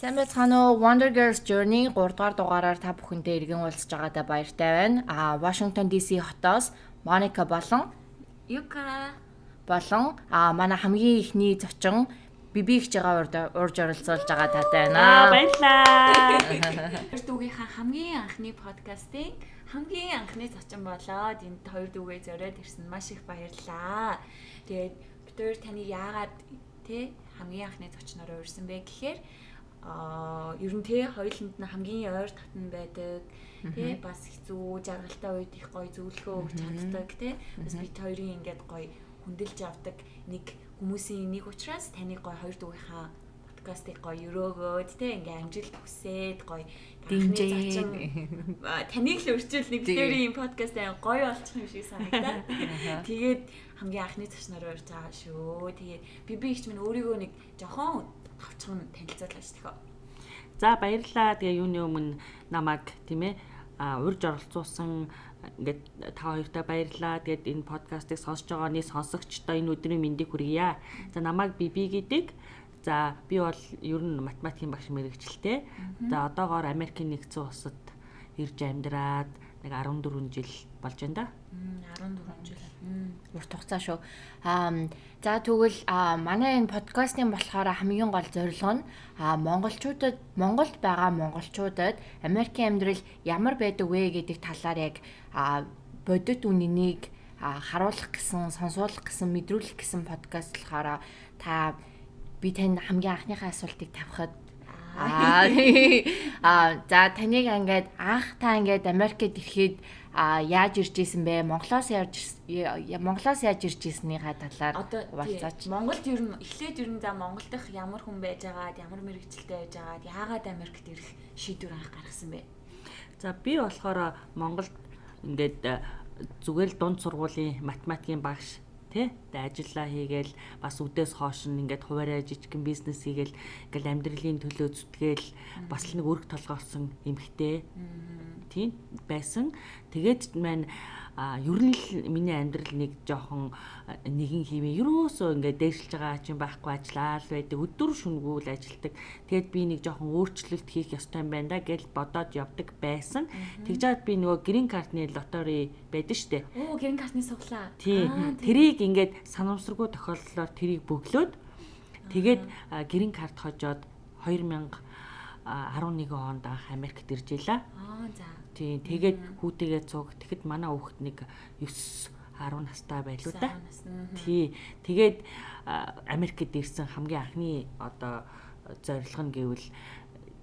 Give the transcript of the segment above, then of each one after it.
Сайн байцгаана уу? Wonder Girls Journey 3 дугаар дугаараар та бүхэнтэй иргэн уулзж байгаадаа баяртай байна. Washington DC хотоос Моника болон Юка болон манай хамгийн ихний зочин Биби ихж байгаа урьж оролцуулж байгаа таатай байна. Баярлалаа. Хоёр дүүгийнхаа хамгийн анхны подкастын хамгийн анхны зочин болоод энд хоёр дүүгээ зориод ирсэн маш их баярлалаа. Тэгээд бид хоёр таны яагаад тэ хамгийн анхны зочноор урьсан бэ гэхээр ер нь тэ хоёуланд нь хамгийн ойр татан байдаг тэ бас хэцүү жаргалтай үед их гоё зөвлөгөө өгч чаддаг тэ бас бид хоёрын ингээд гоё хүндэлж авдаг нэг хүмүүсийн нэг учраас таны гоё хоёр дүүгийнхаа подкастыг гоё өрөөгөөд тэ ингээ амжилт хүсээд гоё дэмжээ таныг л өрчүүл нэг битэрийн юм подкаст аяа гоё болчих юм шиг санагдаа. Тэгээд хамгийн анхны зочноор урьж байгаа шүү. Тэгээд би ихч минь өөрийгөө нэг жохон товчхон танилцуулаач тэхөө. За баярлалаа. Тэгээ юуны өмнө намайг тийм урьж оролцуулсан ингээд та хоёртай баярлалаа. Тэгээд энэ подкастыг сонсож байгааны сонсогчдоо энэ өдрийн мэндийг хүргье. За намайг Биби гэдэг. За би бол ер нь математикийн багш мэрэгчлээ. За одоогоор Америкийн нэгдсэн улсад ирж амьдраад нэг 14 жил болж байна да. 14 жил. Урт хугацаа шүү. За тэгвэл манай энэ подкастын болохоор хамгийн гол зорилго нь монголчуудад Монголд байгаа монголчуудад Америкийн амьдрал ямар байдаг вэ гэдэг талаар яг бодит үнэнийг харуулах гэсэн, сонсуулах гэсэн, мэдрүүлэх гэсэн подкаст болохоор та би танд хамгийн анхныхаа асуултыг тавихад за таныг ингээд анх та ингээд Америкт ирэхэд яаж ирж исэн бэ? Монголоос яаж ирж ирснийхаа талаар хуваалцаач. Монголд ер нь эхлээд ер нь за Монгол дахь ямар хүн байж байгаад, ямар мэрэгчлээ байж байгаад, яагаад Америкт ирэх шийдвэр анх гаргасан бэ? За би болохоор Монголд ингээд зүгээр л дунд сургуулийн математикийн багш тий ажиллаа хийгээл бас үдээс хоош нь ингээд хуваараа жижигхэн бизнес хийгээл ингээл амьдралын төлөө зүтгээл бас л нэг өрг толгойлсон эмхтэй тийм байсан. Тэгээд маань ер нь л миний амьдрал нэг жоохон нэгэн хиймээ ерөөсөө ингээд дээшилж байгаа чинь байхгүй ажиллаа л байдаг. Өдөр шөнөгүй л ажилтдаг. Тэгээд би нэг жоохон өөрчлөлт хийх ёстой юм байна да гэж бодоод явдаг байсан. Тэгж жаад би нөгөө грин картны лотори байдаг штэ. Оо грин картны суглаа. Тий. Тэрийг ингээд санамсаргүй тохиолдлоор тэрийг бөглөөд тэгээд грин карт хожоод 2011 онд анх Америкт ирж илаа. Аа за. Тийм тэгээд хүүтэйгээ цуг. Тэгэхэд манай хүүхэд нэг 9 10 настай байлуу да. Тий. Тэгээд Америкт ирсэн хамгийн анхны одоо зорилго нь гэвэл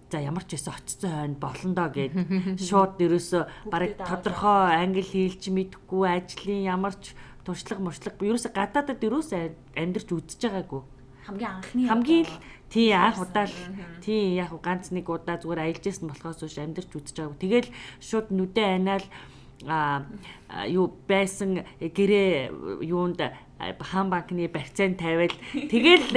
за ямар ч байсан очсон хойно болно доо гэд шууд ерөөсө бараг тодорхой англи хэлж мэдэхгүй ажлын ямар ч туршлага муршлага ерөөсө гадаадад ерөөсө амьдарч үзэж байгаагүй. Хамгийн анхны хамгийн л тий анх удаа л тий яг ганц нэг удаа зүгээр аялж исэн болохоос биш амьдарч үзэж байгаагүй. Тэгэл шууд нүдэ анаал юу байсан гэрээ юунд хаан банкны барьцаанд тавиал тэгэл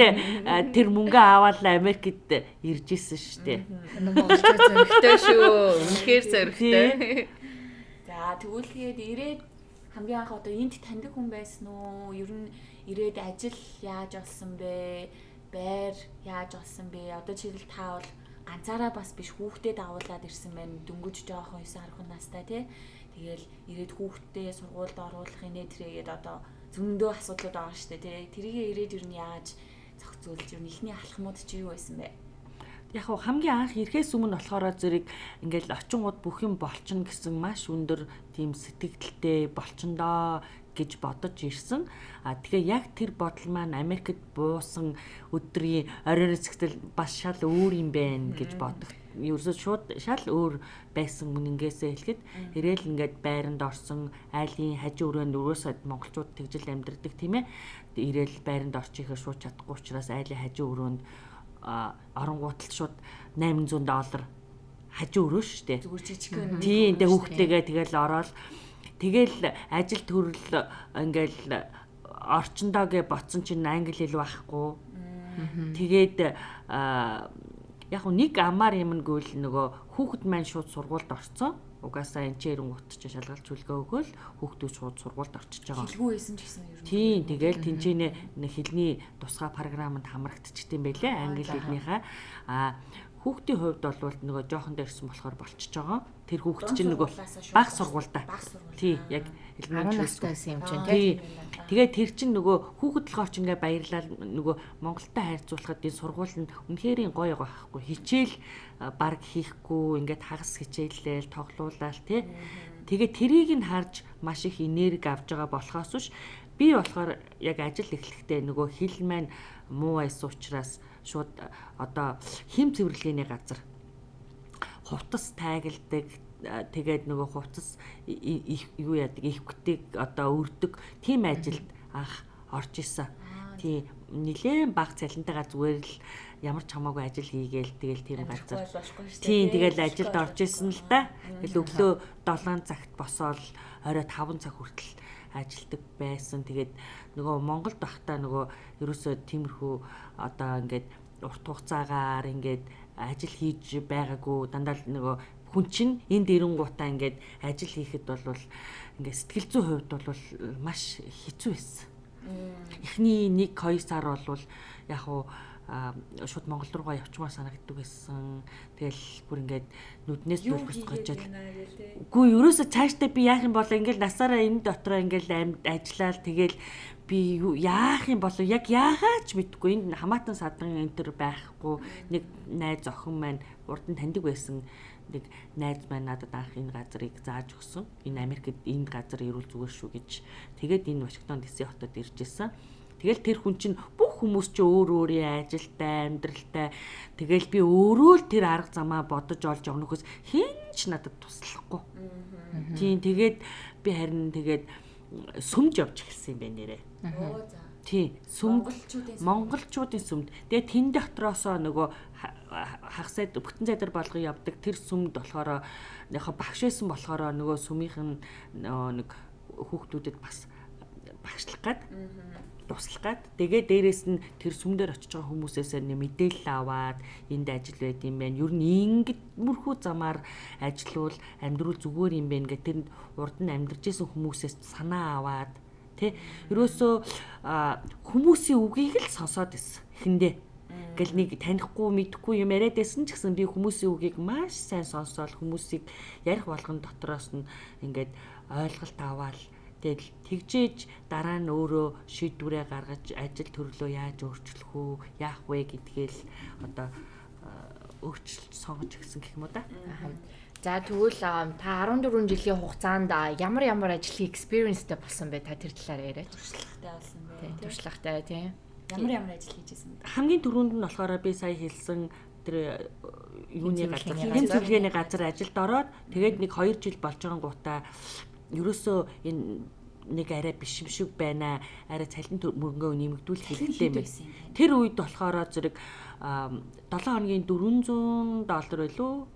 тэр мөнгө аваад Америкт ирж исэн шүү дээ. Монголчууд зөрөгтэй шүү. Үнэхээр зөрөгтэй. За тэгвэл тэгээд ирээд хамгийн анх одоо энд таньдаг хүн байсан уу? Ер нь ирээд ажил яаж олсон бэ? Байр яаж олсон бэ? Одоо жишээлбэл та бол ганцаараа бас биш хүүхдээ дагуулад ирсэн байна. Дөнгөж жоохон 9 10 настай тий. Тэгэл ирээд хүүхдээ сургуульд оруулах инээ тэрээгээд одоо зөндөө асуудлууд байгаа шүү дээ тий. Тэрийгээ ирээд ер нь яаж зохицуулж ер нь эхний алхмууд чи юу байсан бэ? Яг хав хамгийн анх ирэхээс өмнө болохоор зэрэг ингээл очингууд бүх юм болчихно гэсэн маш өндөр тийм сэтгэлдэлтэй болчихно гэж бодож ирсэн. А тэгэхээр яг тэр бодол маань Америкт буусан өдрийн оройн сэтгэл бас шал өөр юм байна гэж бодох. Ерөөсөө шууд шал өөр байсан үнэнгээсээ хэлэхэд ирээл ингээд байранд орсон айлын хажуу өрөөнд өрөөсөө монголчууд тэгжил амьдардаг тийм ээ. Ирээл байранд орчих ихээр шууд чадахгүй учраас айлын хажуу өрөөнд оронгуутал шууд $800 хажуу өрөө шүү дээ. Зүгээр жижигхэн. Тийм тэгээ хүүхдтэйгээ тэгэл ороод тэгэл ажил төрөл ингээл орчиндоо гэ ботсон чинь англи хэл байхгүй. Тэгээд яг нэг амар юм гэвэл нөгөө хүүхэд маань шууд сургуульд орцсон. Угаасаа энэ ч эрэнгүүт чи шалгалт чүлгээ өгөөл хүүхдүүд шууд сургуульд орчиж байгаа. Хэлгүй байсан ч гэсэн ер нь. Тийм тэгэл тэнцэнэ хэлний тусгай програмд хамрагдчихсан байлээ англи хэлнийхээ. А Хүүхдийн хувьд бол нөгөө жоохон дээрсэн болохоор болчихж байгаа. Тэр хүүхд чинь нөгөө баг сургуультай. Тий, яг 10 настай байсан юм чинь тий. Тэгээ тэр чинь нөгөө хүүхэд болохоор ч ингээ баярлал нөгөө Монголтой харьцуулахад энэ сургууль нь үнэхэрийн гоё байгаа байхгүй. Хичээл баг хийхгүй ингээд хагас хичээллээл тоглуулаад тий. Тэгээ тэрийг нь харж маш их энерги авж байгаа болохоос биш би болохоор яг ажил эхлэхдээ нөгөө хэл маань муу байсан учраас шууд одоо хим цэвэрлэгээний газар хувцас тайгалдаг, тэгээд нөгөө хувцас юу яадаг, ихвгтийг одоо өрдөг тийм ажилд анх орж исэн. Тийм нилээн баг цалинтайгаа зүгээр л ямар ч хамаагүй ажил хийгээл тэгэл тийм газар. Тийм тэгэл ажилд орж исэн л да. Тэгэл өглөө 7 цагт босоол орой 5 цаг хүртэл ажилдаг байсан. Тэгээд нөгөө Монголд байхдаа нөгөө ерөөсөө тиймэрхүү одоо ингээд урт хугацаагаар ингээд ажил хийж байгаагүй, дандаа л нөгөө хүн чинь энд ирэнгуутаа ингээд ажил хийхэд бол ингээд сэтгэл зүйн хувьд бол маш хэцүү байсан. Эхний 1-2 сар бол яг уу шууд Монгол руугаа явчмаар санагддаг байсан. Тэгэл бүр ингээд нүднээс нүлбэс гожоод. Үгүй ерөөсө цаашдаа би яах юм бол ингээд насаараа энэ дотроо ингээд ажиллаал тэгэл би яах юм бол яг яахаач мэдгүй. Энд хамаатан садан энэ төр байхгүй. Нэг найз охин маань урд нь таньдаг байсан нэг найз маань надад анх энэ газрыг зааж өгсөн. Энэ Америкт энэ газар ирүүл зүгээр шүү гэж. Тэгээд энэ Вашингтон DC хотод ирж исэн. Тэгэл тэр хүн чинь бүх хүмүүс чинь өөр өөрийн ажилтай, амьдралтай. Тэгэл би өөрөө л тэр арга замаа бодож олж явна нөхөс хэн ч надад туслахгүй. Тийм тэгээд би харин тэгээд сүмж явж эхэлсэн юм байна нэрээ. Оо за. Тийм, сүмд монголчуудын сүмд. Тэгээд тэн дотроосоо нөгөө хагас сайд бүтэн зайдар болгон явдаг тэр сүмд болохоор яг багш байсан болохоор нөгөө сүмийнх нь нэг хүүхдүүдэд бас багшлах гад туслах гад. Тэгээ дээрэс нь тэр сүмдэр очиж байгаа хүмүүсээс нэг мэдээлэл аваад энд ажил байд юм байна. Ер нь ингэж мөрхүү замаар ажиллавал амьдрал зүгээр юм байна гэх тэрэнд урд нь амьдарч исэн хүмүүсээс санаа аваад тэ. Ерөөсөө хүмүүсийн үгийг л сонсоод исэн эхэндээ. Гэл нэг танихгүй мэдэхгүй юм яриад байсан ч гэсэн би хүмүүсийн үгийг маш сайн сонсоол хүмүүсийг ярих болгон дотроос нь ингээд ойлголт аваад тэгэл тэгжээж дараа нь өөрөө шийдвэрээ гаргаж ажил төрлөө яаж өөрчлөх үү, яах вэ гэдгээл одоо өөрчилж сонгож өгсөн гэх юм уу да. За тэгвэл та 14 жилийн хугацаанд ямар ямар ажлын experience-тэй болсон бэ? Та тэр талаар яриач. Туршлагатай болсон бэ? Туршлагатай тийм. Ямар ямар ажил хийж байсан бэ? Хамгийн түрүүнд нь болохоор би сая хэлсэн тэр юуны газар, хэм цэвэрлэгээний газар ажилд ороод тэгээд нэг 2 жил болж байгаа гутаа ерөөсөө энэ нэг арай биш юм шиг байна. Арай цалин мөнгөө нэмэгдүүлэх хэрэгтэй юм байна. Тэр үед болохоор зэрэг 7 хоногийн $400 байлуу?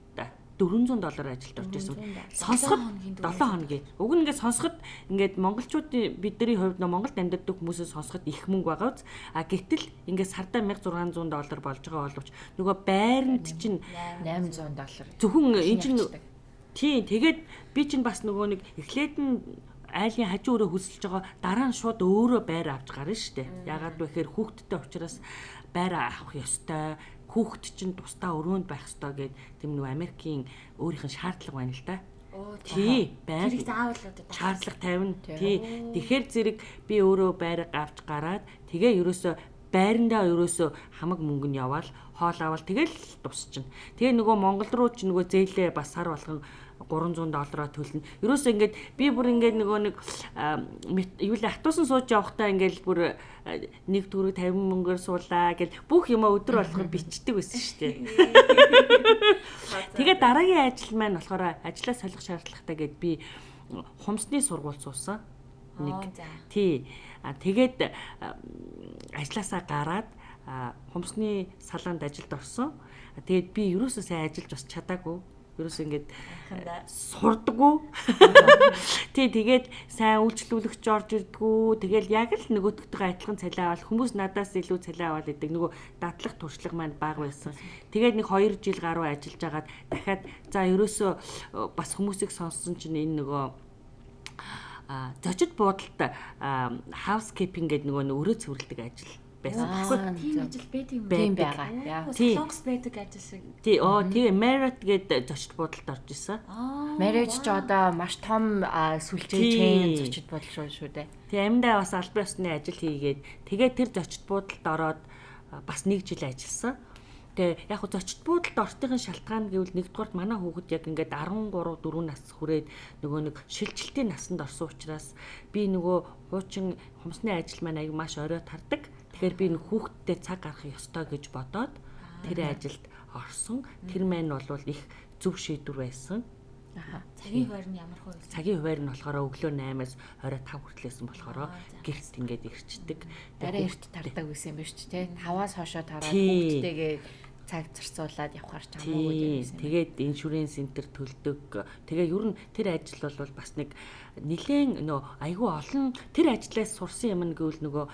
$400 ажилд орж исэн. Сонсоход 7 хоногийн. Уг нь ингээд сонсоход ингээд монголчуудын бидний хувьд Монголд амьдардаг хүмүүсээ сонсоход их мөнгө байгаа үз. А гэтэл ингээд сардаа $1600 болж байгаа боловч нөгөө байранд чинь $800. Зөвхөн энэ чинь тийм тэгээд би чинь бас нөгөө нэг эхлээд нь айлын хажуу өрөө хөсөлж байгаа дараа нь шууд өөрөө байр авч гарна шүү дээ. Ягаад вэ гэхээр хүүхдтэй учраас байр авах ёстой. Хүүхд чинь тусдаа өрөөнд байх ёстой гэд тийм нөгөө Америкийн өөрийнх нь шаардлага байна л да. Тий, байр. Тэрийг заавал одоо шаардлага тавина. Тий. Тэгэхээр зэрэг би өөрөө байр авч гараад тэгээ ерөөсөө байрандаа ерөөсөө хамаг мөнгө нь яваал хоол авал тэгэл дусчихна. Тэгээ нөгөө Монгол руу ч нөгөө зээлээ бас сар болгон $300 төлнө. Ерөөсөө ингээд би бүр ингээд нөгөө нэг юу л автобусан сууж явахдаа ингээд бүр нэг төгрөг 50 мөнгөөр суулаа гэл бүх юмаа өдөр болгон бичдэг байсан шүү дээ. Тэгээ дараагийн ажил маань болохоор ажлаа солих шаардлагатай гэд би хумсны сургууль суусан. Нэг тий. Тэгээд ажлаасаа гараад хумсны салаанд ажилд орсон. Тэгээд би ерөөсөө сайн ажиллаж бас чадаагүй. Ерөөсөө ингээд сурдаггүй. Тий, тэгээд сайн үйлчлүүлэгч орж ирдгүү. Тэгэл яг л нөгөөдөгтэйгээ адилхан цалин аваад хүмүүс надаас илүү цалин аваад идэг. Нөгөө дадлах туршлага маань бага байсан. Тэгээд нэг 2 жил гаруй ажиллаж агаад дахиад за ерөөсөө бас хүмүүсийг сонссон чинь энэ нөгөө зочид буудалд housekeeping гэдэг нөгөө өрөө цэвэрлдэг ажил байсан байхгүй. Тийм ажил байдаг юм. Тийм байгаа. Солонгос байдаг ажил шиг. Тий, тэгээ Marriott гээд зочид буудалд орж исэн. Marriott ч одоо маш том сүлжээ chain зочид буудал шүү дээ. Тий, амьдаа бас албан ёсны ажил хийгээд тэгээ тэр зочид буудалд ороод бас нэг жил ажилласан. Тэгээ яг хөө зочид буудалд ортын шалтгаан гэвэл нэгдүгээрт манай хүүхэд яг ингээд 13 4 нас хүрээд нөгөө нэг шилжилтийн насанд орсон учраас би нөгөө хуучин хумсны ажил маань аяг маш орой тардаг. Тэгэхээр би нэг хүүхэдтэй цаг гаргах ёстой гэж бодоод тэр ажилд орсон. Тэр маань бол их зөв шийдвэр байсан. Цагийн хуваар нь ямар хувь вэ? Цагийн хуваар нь болохоор өглөө 8-аас орой 5 хүртэл байсан болохоор гэрт ингээд ирчдэг. Арай эрт тардаг байсан юм биш үү те? 5-аас хойшоо тараад хүүхдтэйгээ цаг зарцуулаад явхаар ч хамаагүй юм байсан. Тэгээд иншүрэнс энтер төлдөг. Тэгээ ер нь тэр ажил бол бас нэг нилээн нөө айгүй олон тэр ажлаас сурсан юм гэвэл нөгөө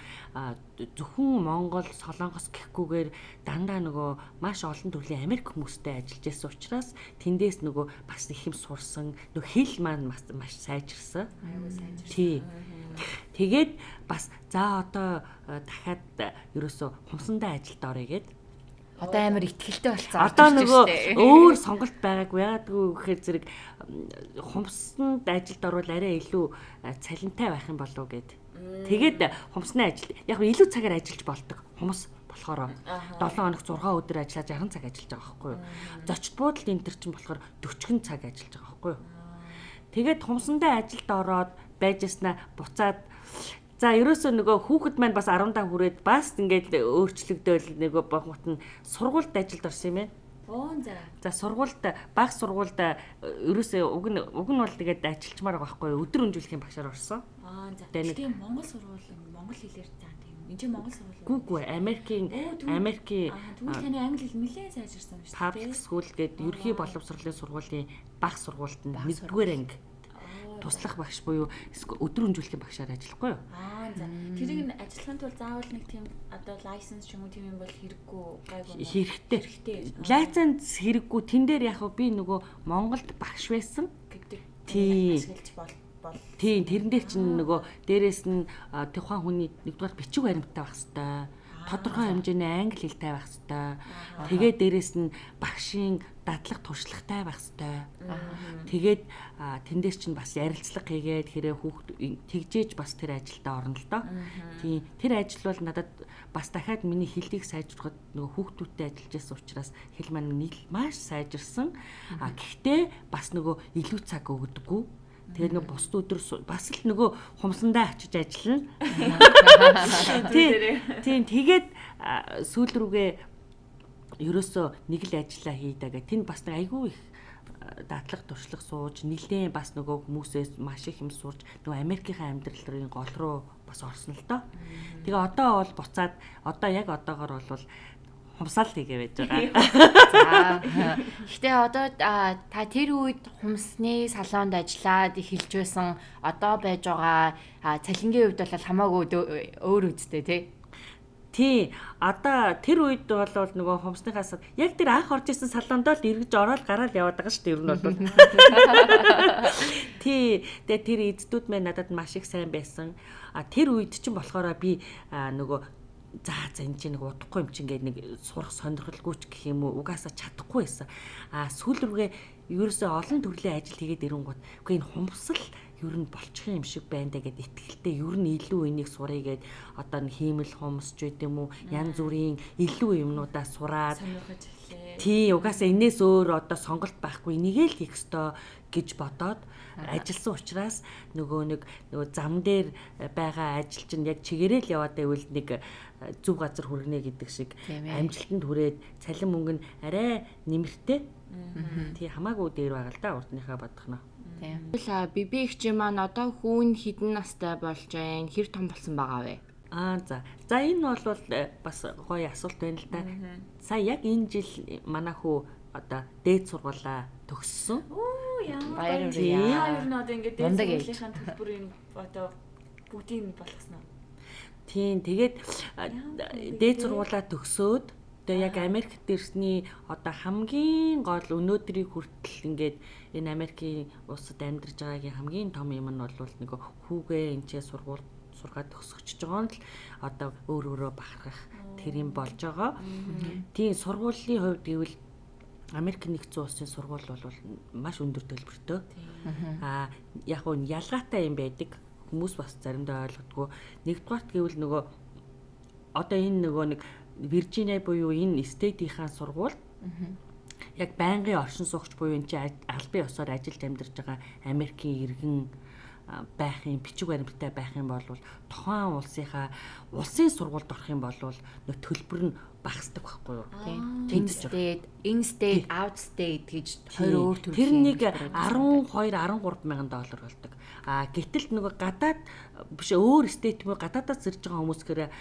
зөвхөн Монгол, Солонгос гэхгүйгээр дандаа нөгөө маш олон төрлийн Америк хүмүүстэй ажиллаж байсан учраас тэндээс нөгөө бас их юм сурсан. Нөгөө хэл маань маш сайжирсан. Айгүй сайжирсан. Тий. Тэгээд бас за одоо дахиад ерөөсө хумсандаа ажилд орё гэд. Одоо амар ихтгэлтэй болсон. Одоо нөгөө өөр сонголт байгаагүй. Яагадгүй гэхээр зэрэг хумсанд ажилд орвол арай илүү цалинтай байх юм болов гэд. Тэгээд хумсны ажил яг илүү цагаар ажиллаж болдог. Хумс болохоор 7 хоног 6 өдөр ажиллаад 60 цаг ажиллаж байгаа байхгүй юу. Зочид буудалд энэ төр чинь болохоор 40 цаг ажиллаж байгаа байхгүй юу. Тэгээд хумсандаа ажилд ороод байжснаа буцаад за ерөөсөө нөгөө хүүхэд маань бас 10 даа хүрээд бас ингээд өөрчлөгдөөл нөгөө бохот нь сургуульд ажилд орсон юм байна. За. За сургуульд баг сургуульд ерөөсөө уг нь бол тэгээд ажилчмаар байгаа байхгүй юу? Өдөр өнжүүлэхийн багшаар орсон. За. Тийм Монгол сургууль монгол хэлээр заа тийм. Энд чинь Монгол сургууль. Гүгүй Америкийн тэгвэл таны англи хэл нэлээд сайжирсан юм шүү дээ. Public school гэдэг ерхий боловсролын сургуулийн баг сургуульд нь 1-р анги туслах багш буюу өдөр өнжүүлэхийн багшаар ажиллахгүй юу? За. Тэрийг нь ажиллахын тулд заавал нэг тийм одоо лайсенс ч юм уу тийм юм бол хэрэггүй гайгүй. Хэрэгтэй. Лайсенс хэрэггүй. Тэн дээр яг би нөгөө Монголд багш байсан гэдэг. Тийм. Ашиглаж бол. Тийм, тэрэн дээр чинь нөгөө дээрээс нь тухайн хүний нэгдүгээр бичиг баримттай байх хэвээр. Тодорхой хэмжээний англи хэлтэй байх хэвээр. Тэгээ дээрээс нь багшийн дадлаг туршлагатай байх хэвээр. Тэгээд тэндээс чинь бас ярилцлага хийгээд хэрэг хүүхд тэгжээж бас тэр ажилдаа орно л доо. Тийм, тэр ажил бол надад бас дахиад миний хэлийг сайжруулахад нөгөө хүүхдүүдтэй ажиллаж байсан учраас хэл маань маш сайжирсан. Гэхдээ бас нөгөө илүү цаг өгдөггүй. Тэгээд нөгөө бусд өдөр бас л нөгөө хумсандаа очиж ажиллана. Тийм, тэгээд сүүл рүүгээ ерөөсөө нэг л ажиллаа хийдэ гэх. Тэнд бас нэг айгүй их дадлаг туршлага сууж, нилээн бас нөгөө хүмүүсээс маш их юм сурч, нөгөө Америкийн амьдрал руу гол руу бас орсон л доо. Тэгээ одоо бол буцаад одоо яг одоогор бол хумсаал хийгээ байж байгаа. За. Гэтэ одоо та тэр үед хумсны салонд ажиллаад эхэлж байсан, одоо байж байгаа цалингийн хувьд бол хамаагүй өөр үсттэй тий. Тий. Одоо тэр үед бол нөгөө хумсныхаас яг тэр анх орж исэн салондоо л эргэж ороод гараад яваад байгаа шүү дээ. Ер нь бол. Тий. Тэгээ тэр эздүүд маань надад маш их сайн байсан. А тэр үед чинь болохоор би нөгөө за энэ чинь нэг удахгүй юм чинь ингээд нэг сурах сонирхолгүй ч гэх юм уу угаасаа чадахгүй байсан. А сүүл рүүгээ ерөөсөө олон төрлийн ажил хийгээд ирэнгүүт үгүй энэ хумсал ер нь болчих юм шиг байна даа гэд итгэлтэй ер нь илүү энийг сурыг гэд одоо нэг хиймэл хумсч байд юм уу янз бүрийн илүү юмнуудаа сураад сонирхож эхлэв. Тий, угаасаа энээс өөр одоо сонголт байхгүй энийг л хийх ёстой гэж бодоод ажилласан учраас нөгөө нэг нөгөө зам дээр байгаа ажил чинь яг чигээрээ л яваад байвал нэг зөв газар хүргэнэ гэдэг шиг амжилтанд хүрээд цалин мөнгө нь арай нэмэртэй. Тий, хамаагүй дээр байгаа л да урдныхаа бодох нь. Тийм. Би их чинь маань одоо хүүн хэдэн настай болж байна? Хэр том болсон байгаа вэ? За. За энэ бол бас гоё асуулт байна л да. Сая яг энэ жил манай хүү одоо дээд сургуулаа төгссөн. Ямар баяр хүрье. Та ер нь одоо ингээд дээд сургуулийнхаа төлбөрийг одоо бүгдийг болгосон уу? Тийм, тэгээд дээд сургуулаа төгсөөд тэгээ яг Америкт ирсний одоо хамгийн гол өнөөдрийг хүртэл ингээд энэ Америкийн улсад амьдарч байгаагийн хамгийн том юм нь бол нэг хүүгээ энэ ч сургууль сургаад төгсөж байгаа нь л одоо өөр өөрөө бахархах тэр юм болж байгаа. Тийм, сургуулийн хувьд гэвэл Америк нэгдсэн улсын сургууль бол маш өндөр төлбөртэй. Аа яг нь ялгаатай юм байдаг. Хүмүүс бас заримдаа ойлгодгоо. Нэгдүгээрт гэвэл нөгөө одоо энэ нөгөө нэг Виржиниа буюу энэ state-ийнхаа сургууль яг байнгын оршин суугч буюу энэ чинь албан ёсоор ажилд амьдарч байгаа Америкийн иргэн байх юм, бичиг баримттай байх юм бол тухайн улсынхаа улсын сургуульд орох юм бол нөө төлбөр нь багасдаг байхгүй юу? Тийм. In state, out state гэж хоёр өөр төрлийн. Тэр нэг 12 13 мянган доллар болдог. А гэтэл нөгөө гадаад биш, өөр state мө гадаадаас ирж байгаа хүмүүс гэхээр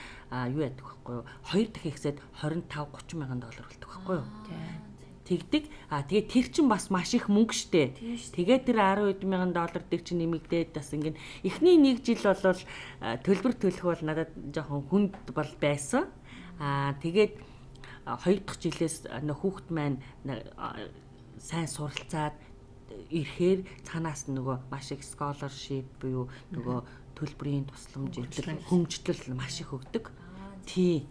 юу яадаг байхгүй юу? Хоёр дахин ихсээд 25 30 мянган доллар болдог байхгүй юу? Тэгдэг. А тэгээд тэр чин бас маш их мөнгө штэ. Тэгээд тэр 10 мянган доллар дээр чинь нэмэгдээд бас ингэн эхний нэг жил бол төлбөр төлөх бол надад жоохон хүнд бол байсан. А тэгээд хоёр дахь жилээс нөх хүүхэд маань сайн суралцаад ирэхээр цаанаас нөгөө маш их scholarship буюу нөгөө төлбөрийн тусламж эдэл хөнгөлөлт маш их өгдөг. Тий.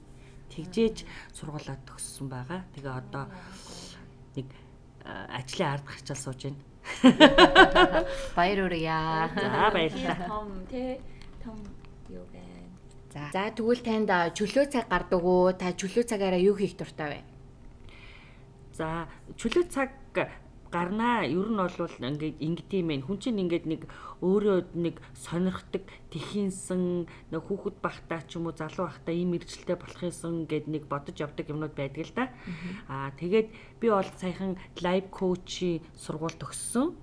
Тэгжээж сургуулаа төгссөн байгаа. Тэгээ одоо нэг ажлын ард гарчаал сууж байна. Баяр хүргье. За, баярлалаа. Том тий, том юу байна. За, тэгвэл танд чөлөө цаг гардаг уу? Та чөлөө цагаараа юу хийх дуртай вэ? За, чөлөө цаг гарнаа. Ер нь бол ингээд ингэдэм байх. Хүн чинь ингээд нэг өөрөө нэг сонирхдаг тэхийнсэн нэг хүүхэд бахтаа ч юм уу залуу бахтаа ийм мэргэжилтэй болох юмсан гэд нэг бодож явдаг юмнууд байдаг л да. Аа тэгээд би бол саяхан life coach-ийн сургууль төгссөн.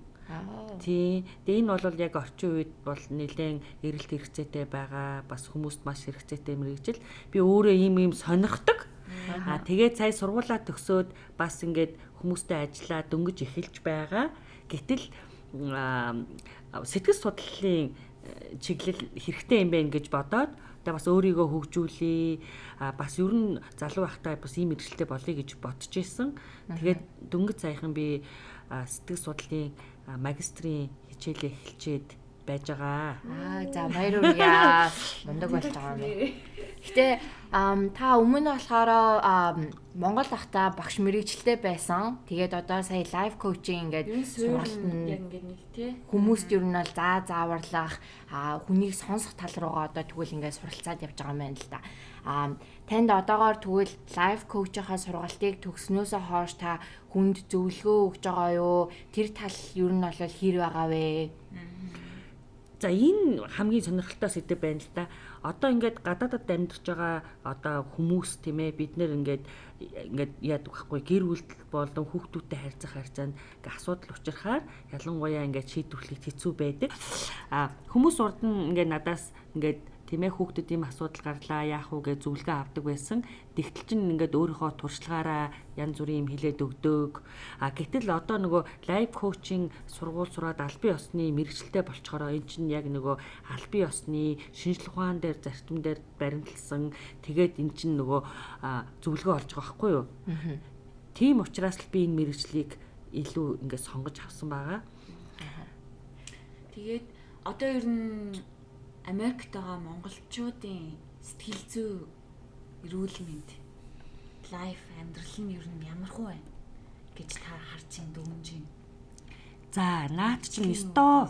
Тий. Тэгээ энэ бол яг орчин үед бол нэлээд эрэлт хэрэгцээтэй байгаа. Бас хүмүүст маш хэрэгцээтэй мэргэжил. Би өөрөө ийм ийм сонирхдаг. Аа тэгээд сая сургуулаа төгсөөд бас ингээд хүмүүстэй ажиллаа дөнгөж эхэлж байгаа. Гэтэл сэтгэл судлалын чиглэл хэрэгтэй юм байна гэж бодоод одоо бас өөрийгөө хөгжүүлье. А бас ер нь залуу байхдаа бас ийм мэргэжилтэй болъё гэж бодож исэн. Тэгээд дөнгөж саяхан би сэтгэл судлалын магистрийн хичээлээ эхэлчээд байж байгаа. Аа за, баяр хүргье. Мундаг болж байгаа юм байна. Гэтэ та өмнө нь болохоор Монгол ахта багш мэргэжилтэй байсан. Тэгээд одоо сая life coaching ингээд сургалтанд яг ингээд нэг тий хүмүүст ер нь бол зааварлах, хүнийг сонсох тал руугаа одоо тэгвэл ингээд суралцаад явж байгаа юм байна л да. Танд одоогоор тэгвэл life coach-ийнхаа сургалтыг төгснөөсөө хойш та хүнд зөвлөгөө өгж байгаа юу? Тэр тал ер нь бол хэр байгаа вэ? За, энэ хамгийн сонирхолтой сэдэв байна л да. Одоо ингээд гадаадад амьдарч байгаа одоо хүмүүс тийм ээ, бид нэр ингээд ингээд яадаг байхгүй, гэр бүл болон хүүхдүүдтэй харьцах харьцаанд ингээд асуудал учрахаар ялангуяа ингээд шийдвэрлэх хэцүү байдаг. А хүмүүс урд нь ингээд надаас ингээд тийм ээ, хүүхдэд ийм асуудал гарлаа, яах вэ гэж зөвлөгөө авдаг байсан. Тэгтэл чинь ингээд өөрийнхөө туршлагаараа янз бүрийн юм хэлээд өгдөг. А гэтэл одоо нөгөө life coaching сургууль сураад албан ёсны мэргэжилтэй болчхороо эн чинь яг нөгөө албан ёсны шинжлэх ухаан дээр, зарчим дээр баримтлсан, тэгээд эн чинь нөгөө зөвлөгөө олж байгаа байхгүй юу? Тийм учраас л би энэ мэргэжлийг илүү ингээд сонгож авсан байгаа. Тэгээд одоо ер нь Америкт байгаа монголчуудын сэтгэл зүй, эрүүл мэнд, life, амьдрал нь ер нь ямархуу байна гэж та харж ин дүгнж байна? За, наад чинь ёстой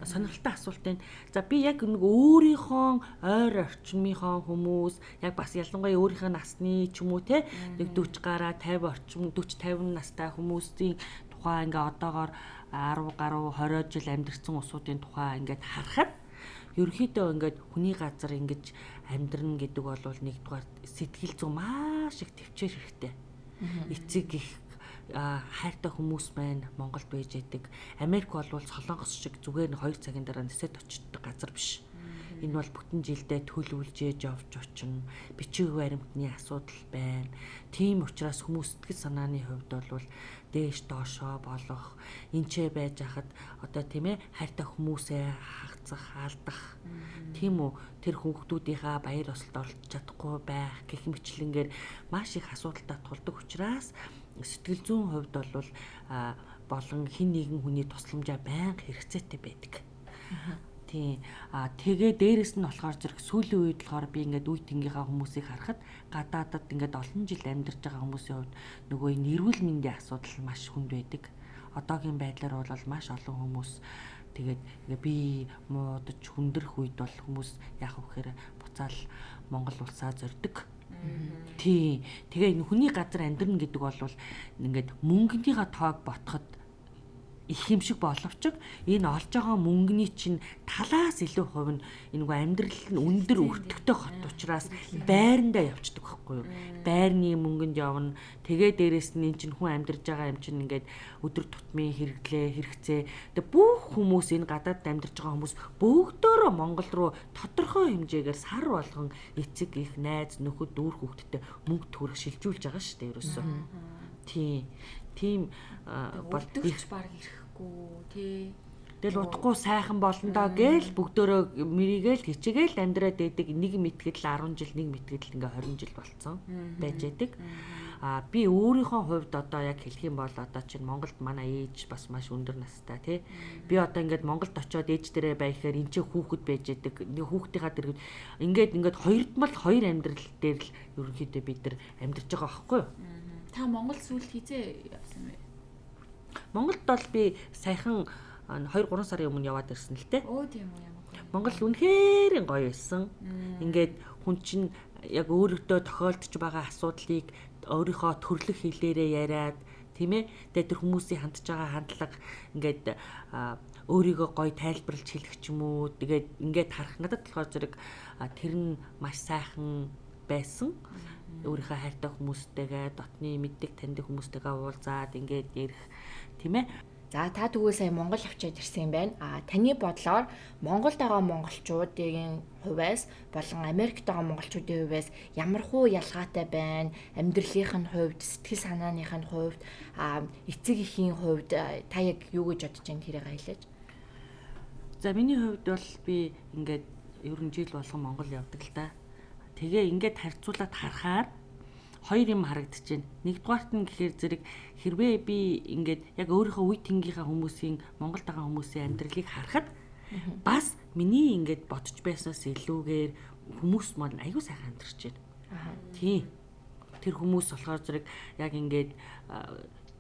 сонирхолтой асуулт байна. За, би яг нэг өөрийнхөө ойр орчмынхоо хүмүүс, яг бас ялангуяа өөрийнхөө насны ч юм уу те, нэг 40 гараа 50 орчим 40 50 настай хүмүүсийн тухай ингээ одоогоор 10 гаруй 20 жил амьдарсан улсуудын тухай ингээд харахад ерөнхийдөө ингээд хүний газар ингэж амьдрна гэдэг бол нэгдүгээр сэтгэл зүй маш их тэвчээр хэрэгтэй. Эцэг их хайртай хүмүүс маань Монголд байж байдаг. Америк бол Солонгос шиг зүгээр нь 2 цагийн дараа нисээд очдог газар биш. Энэ бол бүтэн жилдээ төлөвлөж явж очино. Бичиг баримтны асуудал байна. Тийм учраас хүмүүс сэтгэл санааны хувьд бол дээш доошоо болох, энчээ байж хахад одоо тийм ээ, хайртай хүмүүсээ хагацах, алдах, тийм үү, тэр хүүхдүүдийнхаа баяр ёсолд оролцож чадахгүй байх гэх мэтчилэнгээр маш их асуудалтай тулдаг учраас сэтгэл зүйн хувьд бол болон хэн нэгэн хүний тусламжаа байнга хэрэгцээтэй байдаг. Тийм. А тэгээ дээрэс нь болохоор зэрэг сүүлийн үед болохоор би ингээд үе тэнгийнхаа хүмүүсийг харахад гадаадад ингээд олон жил амьдарч байгаа хүмүүсийн хувьд нөгөө энэ эрүүл мэндийн асуудал маш хүнд байдаг. Одоогийн байдлаар бол маш олон хүмүүс тэгээд ингээ би муудаж хүндрэх үед бол хүмүүс яах вэ гэхээр буцаал Монгол улсаа зорддог. Тийм. Тэгээ энэ хүний газар амьдрна гэдэг бол ингээд мөнгөнийхөө тоог ботход их юм шиг боловч энэ олж байгаа мөнгөний чинь талаас илүү хувь нь энэ нөгөө амьдрал нь өндөр өртөгтэй хот учраас байрандаа явцдаг байхгүй юу? Байрны мөнгөнд явна. Тэгээ дээрэс нь эн чинь хүн амьдарч байгаа юм чинь ингээд өдөр тутмын хэрэглээ, хэрэгцээ. Тэгээ бүх хүмүүс энэ гадаад амьдарч байгаа хүмүүс бөгдөөрөө Монгол руу тодорхой хэмжээгээр сар болгон эцэг их найз нөхөд дүүр хүүхдтэй мөнгө төгрөг шилжүүлж байгаа шүү дээ ерөөсөө. Тийм. Тийм бол их баг ирэхгүй тий. Тэгэл удахгүй сайхан болно доо гээл бүгдөөрөө мэрийгээл хичээгээл амьдраад байдаг нэг мэтгэл 10 жил нэг мэтгэл ингээ 20 жил болцсон байж байдаг. А би өөрийнхөө хувьд одоо яг хэлэх юм бол одоо чинь Монголд манай ээж бас маш өндөр настай тий. Би одоо ингээд Монголд очиод ээж дээрээ байхаар эн чинь хүүхэд байж байдаг. Нэг хүүхдийнхаа дэргэд ингээд хоёрдмал хоёр амьдрал дээр л ерөнхийдөө бид нар амьдарч байгаа байхгүй юу? Та Монгол сүүлд хизээ явсан бэ? Монголд бол би саяхан 2-3 сарын өмнө яваад ирсэн л дээ. Өө тийм үү ямар гоё. Монгол үнэхээр гоё байсан. Ингээд хүн чинь яг өөрөөдөө тохиолдож байгаа асуудлыг өөрийнхөө төрлөх хэлээрээ яриад тийм ээ. Тэгээд тэр хүмүүсийн хандж байгаа хандлага ингээд өөрийгөө гоё тайлбарлаж хэлэх ч юм уу. Тэгээд ингээд харах надад болохоор зэрэг тэр нь маш сайхан байсан. Өөрийнхөө хайртай хүмүүстэйгээ, дотны мэддэг таньдаг хүмүүстэйгээ уулзаад ингээд ярих тийм ээ. За та тэгвэл сая Монгол авчиад ирсэн юм байна. А таны бодлоор Монголд байгаа монголчуудын хувьас болон Америкт байгаа монголчуудын хувьас ямар хуу ялгаатай байна? Амьдралынх нь хувьд, сэтгэл санааных нь хувьд, эцэг эхийн хувьд та яг юу гэж бодож байна тэрийг хэлээч. За миний хувьд бол би ингээд ер нь жил болгон Монгол явдаг л да. Тэгээ ингээд харьцуулаад харахаар хоёр юм харагдаж байна. Нэгдүгээрт нь гэхээр зэрэг хэрвээ би ингээд яг өөрийнхөө үе тэнгийнхаа хүмүүсийн Монголд байгаа хүмүүсийн амьдралыг харахад бас миний ингээд бодож байснаас илүүгээр хүмүүс маань аюу сайхан амьдарч байна. Тийм. Тэр хүмүүс болохоор зэрэг яг ингээд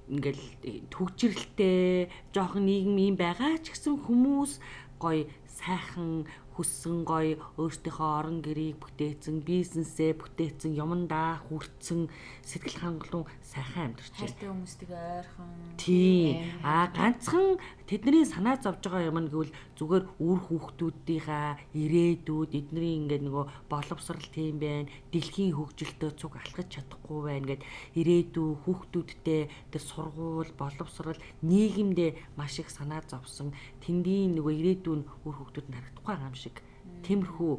ингээл төгжрэлтэй жоохон нийгэм юм байгаа ч гэсэн хүмүүс гоё сайхан хүссэн гоё өөртөөхөө орон гэрийг бүтээцэн, бизнесээ бүтээцэн, юмдаа хүртсэн, сэтгэл хангалуун сайхан амьдарч байна. Хайртай хүмүүстэйгээ ойрхон. Тийм. Аа ганцхан тэдний санаа зовж байгаа юм нь гэвэл зүгээр үр хүүхдүүдийнхаа ирээдүйд эдний ингээд нөгөө боловсрал тийм байна, дэлхийн хөгжилтөө цуг алхаж чадахгүй байна гэд ирээдүй хүүхдүүдтэй тэр сургууль, боловсрал, нийгэмдээ маш их санаа зовсон. Тэндийн нөгөө ирээдүй нь үр хүүхдүүд нь харагдахгүй байгаа юм шиг. Тиймэрхүү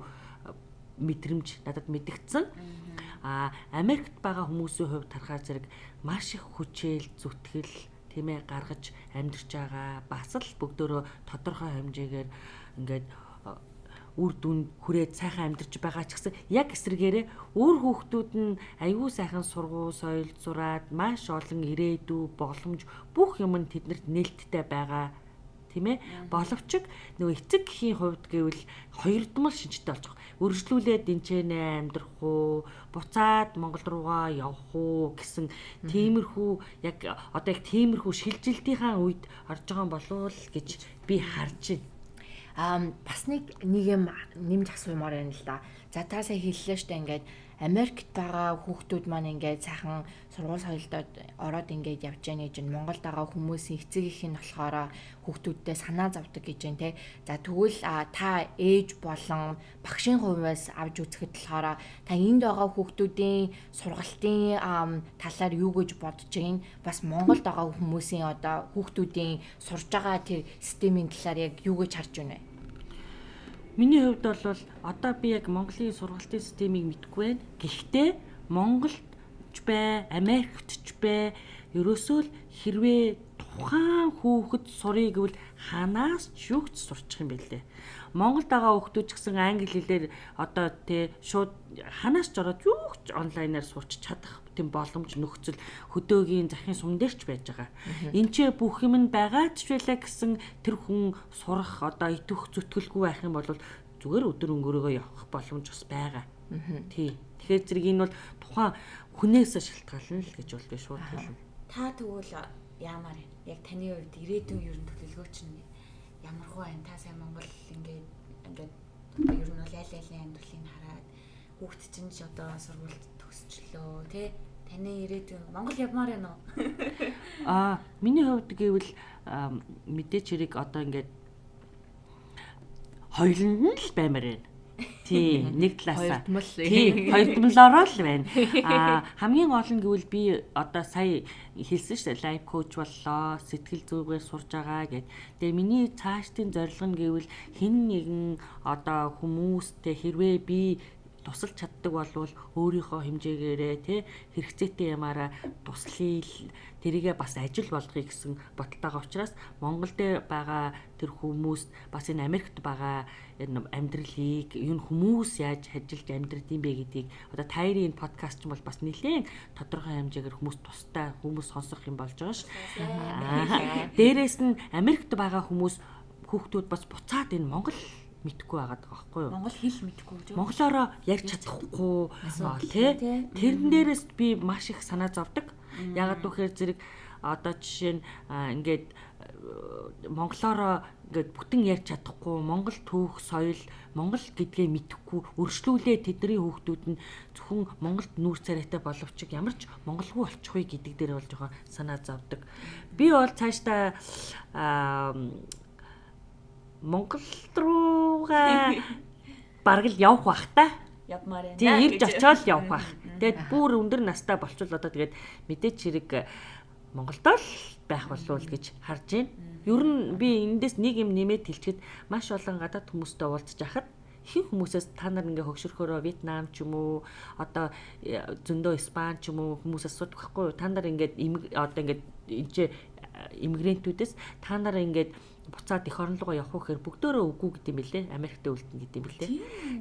мэдрэмж надад мэдэгдсэн. Аа Америкт байгаа хүмүүсийн хувьд харахаар зэрэг маш их хүчээл, зүтгэл тийм ээ гаргаж амьдарч байгаа. Бас л бүгдөө тодорхой хэмжээгээр ингээд үр дүнд хүрээд сайхан амьдарч байгаа ч гэсэн яг эсрэгээрээ үр хүүхдүүд нь аюу сайхан сургууль, соёл зураад маш олон ирээдүй, боломж бүх юм нь тэднэрт нээлттэй байгаа. Тийм ээ. Боловч нөгөө эцэг эхийн хувьд гэвэл хоёрдмол шинжтэй болж байгаа. Өргөжлүүлээд энчэнэ амьдрах уу, буцаад Монгол руугаа явах уу гэсэн тиймэрхүү яг одоо яг тиймэрхүү шилжилтийнхаа үед орж байгаа юм болов уу гэж би харж байна. Бас нэг юм нэмж асуумаар байна л да. За та сая хэллээ штэ ингээд Америкт байгаа хүүхдүүд маань ингээд сайхан сургууль соёлдод ороод ингээд явж яана гэж байна. Монголд байгаа хүмүүсийн эцэг их нь болохоор хүүхдүүдтэй санаа зовдөг гэж байна те. За тэгвэл та ээж болон багшийн хувьас авч үзэхэд болохоор та энд байгаа хүүхдүүдийн сургалтын талаар юу гэж бодож байна? Бас Монголд байгаа хүмүүсийн одоо хүүхдүүдийн сурж байгаа тэр системийн талаар яг юу гэж харж байна вэ? Миний хувьд бол одоо би яг Монголын сургалтын системийг мэдэхгүй байна. Гэхдээ Монголд ч бай, Америкт ч бай, ерөөсөө л хэрвээ тухайн хүүхэд сурыг гэвэл Ханаас ч юу ч сурчих юм бэлээ. Монголд байгаа хүүхдүүд ч гэсэн англи хэлээр одоо тий шууд ханаас ч ороод юу ч онлайнаар сурч чадах тийм боломж нөхцөл хөдөөгийн захын сум дээр ч байж байгаа. Энд ч бүх юм нь байгаа ч байлаа гэсэн тэр хүн сурах одоо идэвх зүтгэлгүй байх юм бол зүгээр өдөр өнгөрөөгөө явах боломж бас байгаа. Тий. Тэгэхээр зэрэг энэ бол тухайн хүнээс шалтгаална л гэж бол би шууд хэлнэ. Та тэгвэл яамаар юм? Яг таны хувьд ирээдүйн ер нь төлөвлөгөө чинь ямар хуу байна? Та сайн Монгол ингээд ингээд ер нь бол аль алийн амьдралыг хараад хүүхд чинь ч одоо сургуульд төгсчлөө тий? Таны ирээдүйн Монгол явмаар байна уу? Миний хувьд гэвэл мэдээч хэрэг одоо ингээд хоёуланд нь л баймаар байна. Тий, нэг талаасаа. Тий, хоёрдмолороо л байна. Хамгийн гол нь гэвэл би одоо сая хэлсэн шүү дээ, лайф коуч боллоо, сэтгэл зүйгээр сурж байгаа гэд. Тэгээ миний цаашдын зорилго нь гэвэл хэн нэгэн одоо хүмүүстэй хэрвээ би тусалж чаддаг болвол өөрийнхөө хэмжээгээрээ тий хэрэгцээтэй ямаараа туслая, тэрийгэ бас ажил болгоё гэсэн бодолтойгоо учраас Монгол дээр байгаа тэр хүмүүст бас энэ Америкт байгаа энэ амьдралыг энэ хүмүүс яаж ажиллаж амьдрдığım бэ гэдгийг одоо Тайрын энэ подкаст ч бол бас нэлээд тодорхой хэмжээгээр хүмүүс тустай хүмүүс сонсох юм болж байгаа ш. Дээрээс нь Америкт байгаа хүмүүс хүүхдүүд бас буцаад энэ Монгол мэдхгүй байгаад байгаа байхгүй юу? Монгол хэл мэдхгүй гэж. Монголоороо ярьж чадахгүй тий. Тэрэн дээрээс би маш их санаа зовдөг. Ягаад гэвэл зэрэг одоо жишээ нь ингээд монголоороо ингээд бүтэн ярьж чадахгүй, монгол түүх, соёл, монгол гэдгээ мэдэхгүй өршлүүлээ тэдний хүүхдүүд нь зөвхөн Монголд нүүр царайтай боловч ямар ч монголгүй болчихгүй гэдэг дээр бол жоохон санаа зовдөг. Би бол цаашдаа Монгол руугаа бараг л явах бах та. Явмаар байна. Тийм, ирж очиод явах бах. Тэгээд бүр өндөр настай болчвол одоо тэгээд мэдээч хэрэг Монголдо л байх болов уу гэж харж байна. Ер нь би эндээс нэг юм нэмээд хэлчихэд маш олон гадаад хүмүүстэй уулзж байхад ихэнх хүмүүсээс та нар ингээ хөгшөрхөөрөө Вьетнам ч юм уу одоо зөндөө Испани ч юм уу хүмүүс асуудаг байхгүй юу? Та нар ингээд одоо ингээд энэ ч иммигрантүүдээс та нар ингээд буцаад эх орн руугаа явах гэхээр бүгдөө үгүй гэдэг юм билээ. Америкт үлдэнэ гэдэг юм билээ.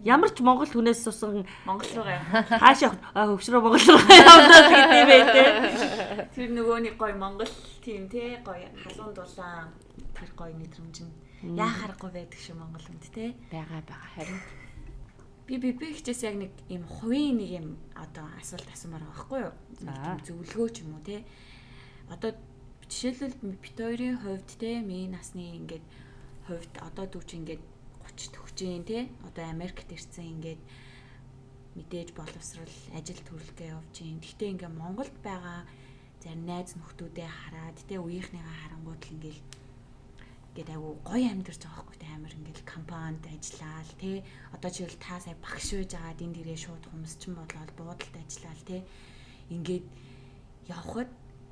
Ямар ч монгол хүнээс сусан Монгол руугаа явах. Хаашаа хөгшрөө Монгол руугаа явна гэдэг юм бэ те. Тэр нөгөө нэг гоё Монгол тийм те гоё халуун дулаан тэр гоё мэдрэмж нь яа харахгүй байдаг шүү Монгол хүнд те. Байгаа харин. Би хичээс яг нэг юм хувийн нэг юм одоо асуулт асуумаар байгаа байхгүй юу? Тийм зөвлөгөө ч юм уу те. Одоо жишээлбэл бит хоёрын хувьд те миний насны ингээд хувьд одоо дүү чи ингээд 30 төгчийн те одоо Америкт ирсэн ингээд мэдээж боловсрал ажил төрөлгөө явж гин. Гэхдээ ингээд Монголд байгаа зарим найз нөхдүүдээ хараад те үеийнхнийгаа харангуут л ингээд ингээд айгу гоё амьдарч байгаа байхгүй те амар ингээд компанид ажиллаал те одоо жишээл та сая багш байж байгаад энд ирээ шууд хумсчин болоод буудалд ажиллаал те ингээд явхад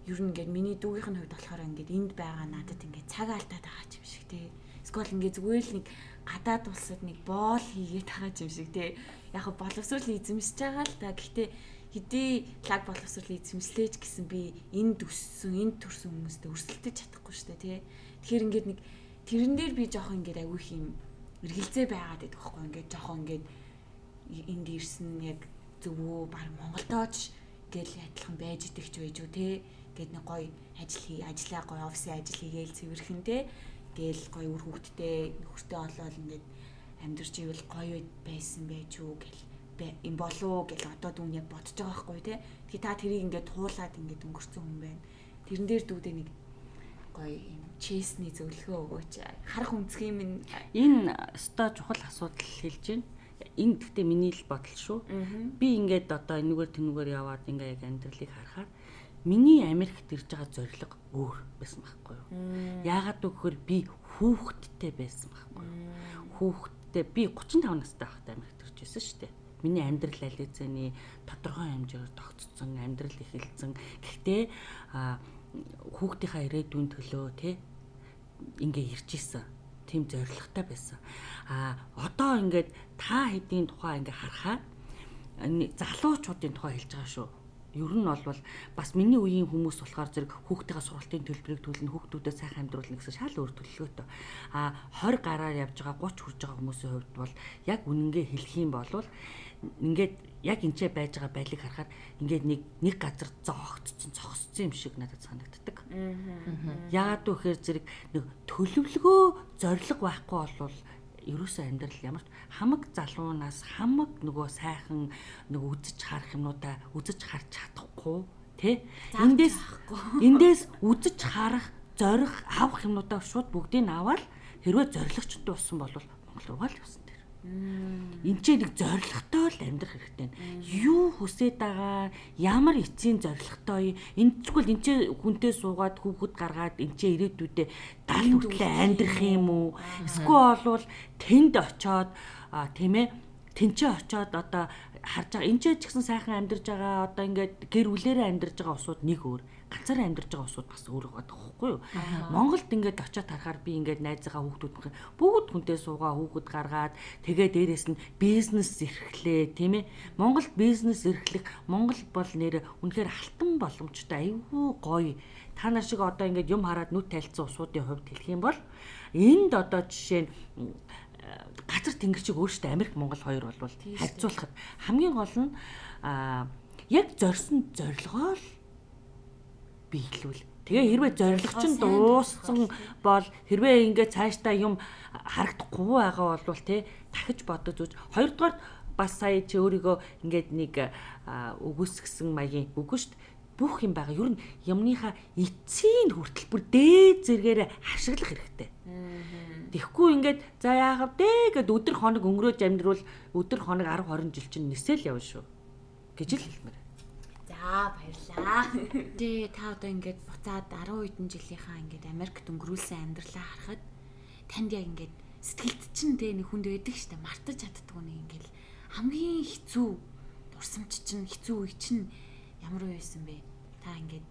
ер нь ингээд миний дүүгийнх нь хувьд болохоор ингээд энд байгаа надад ингээд цаг алдаад байгаа юм шиг те. Эсвэл ингээд зүгээр л нэг гадаад улсад нэг боол хийгээд байгаа юм шиг те. Яг хав боловсрол эзэмшиж байгаа л та. Гэхдээ хэдий лаг боловсрол эзэмшлээч гэсэн би энд өссөн, энд төрсэн хүмүүстэй өрсөлдөж чадахгүй шүү дээ те. Тэгэхээр ингээд нэг тэрэн дээр би жоохон ингээд айгүй их юм эргэлзээ байгаад байдаг байхгүй ингээд жоохон ингээд энд ирсэн яг зөв үү баг Монголдооч гэл адилхан байж идэх ч байж үү те. Гээд нэг гоё ажил хий, ажиллаа гоё офисын ажил хийгээл цэвэрхэн те. Гээл гоё үр хөвгттэй нөхөртэй олоод ингээд амьдарч ивэл гоё байсан байж үү гэл юм болов гэл одоо дүүн яг бодож байгаа байхгүй те. Тэгэхээр та тэрийг ингээд туулаад ингээд өнгөрцөн хүн байна. Тэрэн дээр дүүдээ нэг гоё юм чэсний зөвлөгөө өгөөч. Харах үнцгийн минь энэ өстой чухал асуудал хэлж байна. Энэ гэхдээ миний л бодол шүү. Би ингээд одоо энүүгээр тэнүүгээр яваад ингээ яг амьдралыг харахаар миний Америкт ирж байгаа зорилго өөр байсан байхгүй юу? Яагаад гэвэл би хүүхэдтэй байсан байхгүй юу? Хүүхэдтэй би 35 настай байхдаа Америкт ирж байсан шүү дээ. Миний амьдрал аль хэзээний тодорхой хэмжээгээр тогтцсон, амьдрал эхэлсэн. Гэхдээ хүүхдийнхаа ирээдүйн төлөө те ингээ ирж исэн. Тийм зорилготой байсан. Одоо ингээд та хэдийн тухай ингээ харахаар залуучуудын тухай хэлж байгаа шүү. Ер нь бол бас миний үеийн хүмүүс болохоор зэрэг хүүхдийнхээ сургалтын төлбөрийг төлнө, хүүхдүүдэд сайхан амьдруулна гэсэн шал өөр төлөвлөгөөтэй. А 20 гараар явж байгаа 30 хүрж байгаа хүмүүсийн хувьд бол яг үнэнгээ хэлэх юм бол ингээд яг энчээ байж байгаа байдлыг харахаар ингээд нэг газар зоогдсон, зогссон юм шиг надад санагддаг. Яагаад вэ гэхээр зэрэг нэг төлөвлөгөө, зорилго байхгүй болвол ерөөсөө амьдрал ямар ч хамаг залуунаас хамаг нөгөө сайхан нөгөө үзэж харах юмнуудаа үзэж харж чадахгүй тий. Эндээс үзэж харах, зорих, авах юмнуудаа шууд бүгдийг нь аваад хэрвээ зорилгочтой болсон бол Монгол руугаа л явсан тэр. Энд ч нэг зорилготой л амьдрах хэрэгтэй. Юу хүсээд байгаа, ямар эцсийн зорилготой. Энд тэгвэл энэ ч хүнтэй суугаад хүүхэд гаргаад энэ ч ирээдүйдээ 70 хүртлээ амьдрах юм уу? Эсвэл болвол тэнд очоод тийм ээ тэнцээ очоод одоо харж байгаа энэ ч гэсэн сайхан амьдарч байгаа одоо ингээд гэр бүлээрээ амьдарч байгаа усуд нэг өөр, ганцаараа амьдарч байгаа усуд бас өөр байгаа байхгүй юу? Монголд ингээд очиод харахаар би ингээд найзыгаа хүүхдүүд бүгд хүнтэй суугаа хүүхэд гаргаад тэгээ дээрэс нь бизнес эрхлээ тийм ээ. Монголд бизнес эрхлэх Монгол бол нэр үнэхээр алтан боломжтой айгүй гоё. Та нар шиг одоо ингээд юм хараад нүд тайлцсан усуудын хувьд хэлэх юм бол энд одоо жишээ нь газар тэнгэр шиг өөртөө Америк Монгол хоёр бол харьцуулахад хамгийн гол нь яг зорьсон зорилгоо л биелүүл. Тэгээ хэрвээ зорилго чинь дууссан бол хэрвээ ингээд цаашдаа юм харагдахгүй байгаа бол те дахиж бодож үз. Хоёрдугаар бас сая чи өөрийгөө ингээд нэг үгүйсгэсэн маягийн үгүй шүү дээ. Бүх юм байгаа. Ер нь юмныхаа эцсийн хүртэл бүр дээд зэргээр ашиглах хэрэгтэй. Тэгэхгүй ингээд за яах вэ гэд өдөр хоног өнгөрөөж амьдруул өдөр хоног 10 20 жил чинь нисэл явна шүү гэж л хэлмээр. За баярлаа. Тэгээ та одоо ингээд буцаад 10 хэдэн жилийнхаа ингээд Америкт өнгөрүүлсэн амьдралаа харахад танд яг ингээд сэтгэлд чинь тэ нэг хүнд байдаг штэ мартаж чаддгүй нэг ингээд хамгийн хэцүү дурсамж чинь хэцүү үе чинь ямар үе байсан бэ? Та ингээд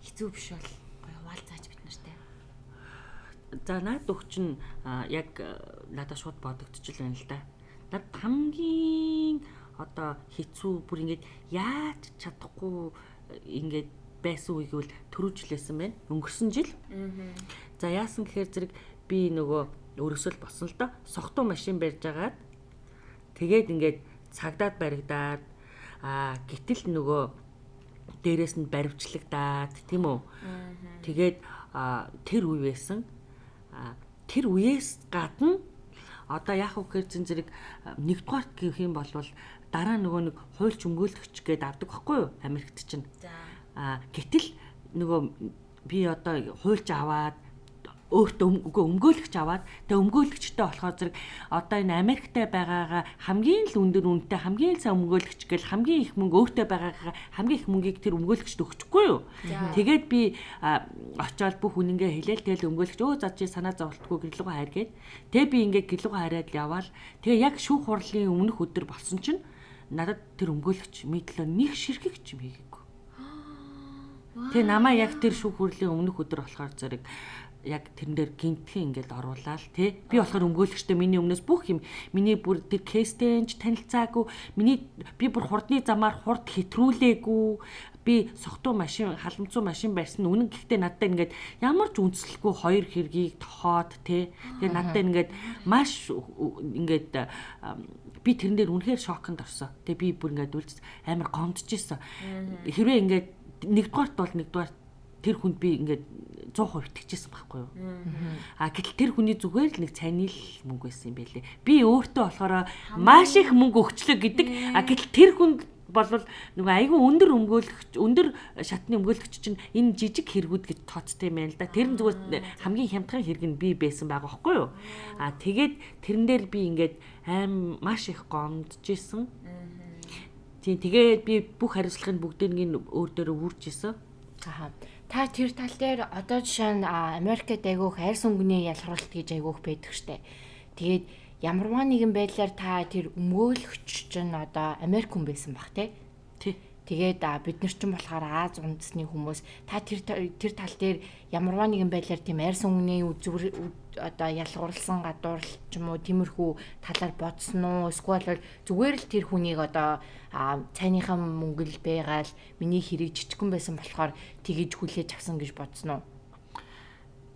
хэцүү биш бол гоё хуваалцаач бид нартай. За наад өгч нь яг надад шууд бодогдчихл байна л да. Над хамгийн одоо хэцүү бүр ингээд яаж чадахгүй ингээд байсан үеийг бол түрүү жилээсэн байна. Өнгөрсөн жил. За яасан гэхээр зэрэг би нөгөө өөрөөсөө л болсон л доо. Согтуу машин барьж агаад тэгээд ингээд цагдаад баригдаад гэтэл нөгөө дээрээс нь баривчлагдаад тийм үү. Тэгээд тэр үе байсан. Тэр үеэс гадна одоо яах вэ гэхээр зэн зэрэг нэгдүгээрт гэх юм бол дараа нөгөө нэг хуульч өмгөөлөгч гээд авдаг байхгүй юу Америкт чинь. Гэтэл нөгөө би одоо хуульч аваад өөртөө үгүй өмгөөлөгч аваад тэгээ өмгөөлөгчтэй болохоор зэрэг одоо энэ Америктэй байгаагаа хамгийн л өндөр үнэтэй хамгийн сайн өмгөөлөгч гэл хамгийн их мөнгө өөртөө байгаагаа хамгийн их мөнгийг тэр өмгөөлөгчд өгчихгүй юу. Тэгээд би очиод бүх үнэнгээ хэлээл тэгэл өмгөөлөгч өө за чи санаа зовлтгүй гэрлүүгээ хайр гээд тэгээ би ингээд гэрлүүгээ хараад яваал тэгээ яг шүүх хурлын өмнөх өдөр болсон чинь надад тэр өмгөөлөгч мэдлээ нэг ширхэг ч юм хийгээгүй. Тэгээ намаа яг тэр шүүх хурлын өмнөх өдөр болохоор зэрэг яг тэрэн дээр гинтхэн ингээл оруулаад тий. Би болохоор өмгөөлөгчтэй миний өмнөөс бүх юм миний бүр тэр кейстэй ч танилцаагүй. Миний би бүр хурдны замаар хурд хэтрүүлээгүй. Би согтуу машин халамцуу машин барьсан үнэн гэхдээ надад ингээд ямар ч үндэслэхгүй хоёр хэргийг тохоод тий. Тэгээ надад ингээд маш ингээд би тэрэн дээр үнэхээр шоконд орсон. Тэгээ би бүр ингээд үлдс амар гомдож исэн. Хэрвээ ингээд нэгдүгээрт бол нэгдүгээр тэр хүнд би ингээд 100% итгэжсэн байхгүй юу. А гэтэл тэр хүний зүгээр л нэг цайны л мөнгө байсан юм байлээ. Би өөртөө болохоор маш их мөнгө өгчлөө гэдэг. А гэтэл тэр хүнд болвол нөгөө айгүй өндөр өмгөөлөгч, өндөр шатны өмгөөлөгч чинь энэ жижиг хэрэгүүд гэж тооцтой юм байна л да. Тэр нь зүгээр хамгийн хямдхан хэрэг нь би байсан байгаа байхгүй юу. А тэгээд тэрэн дээр би ингээд аим маш их гомдож исэн. Тийм тэгээд би бүх хариуцлагыг бүгднийг өөр дээрээ үүрч исэн. Аха. Та тэр тал дээр одоо жишээ нь Америкт айгүйх арьс өнгөний ялгаруулалт гэж айгүйх байдаг штэ. Тэгээд ямарваа нэгэн байдлаар та тэр өмгөөлөгч чинь одоо Америк хүн байсан бах те. Тий. Тэгээд бид нар ч болохоор Аз үндэсний хүмүүс та тэр тэр тал дээр ямарваа нэгэн байдлаар тийм арьс өнгөний үзүүр одоо ялгуурлсан гадуурл ч юм уу тиймэрхүү талаар бодсон уу? Эсвэл зүгээр л тэр хүнийг одоо цайныхаа мөнгө л байгаал миний хэрэг жижигхэн байсан болохоор тэгэж хүлээж авсан гэж бодсон уу?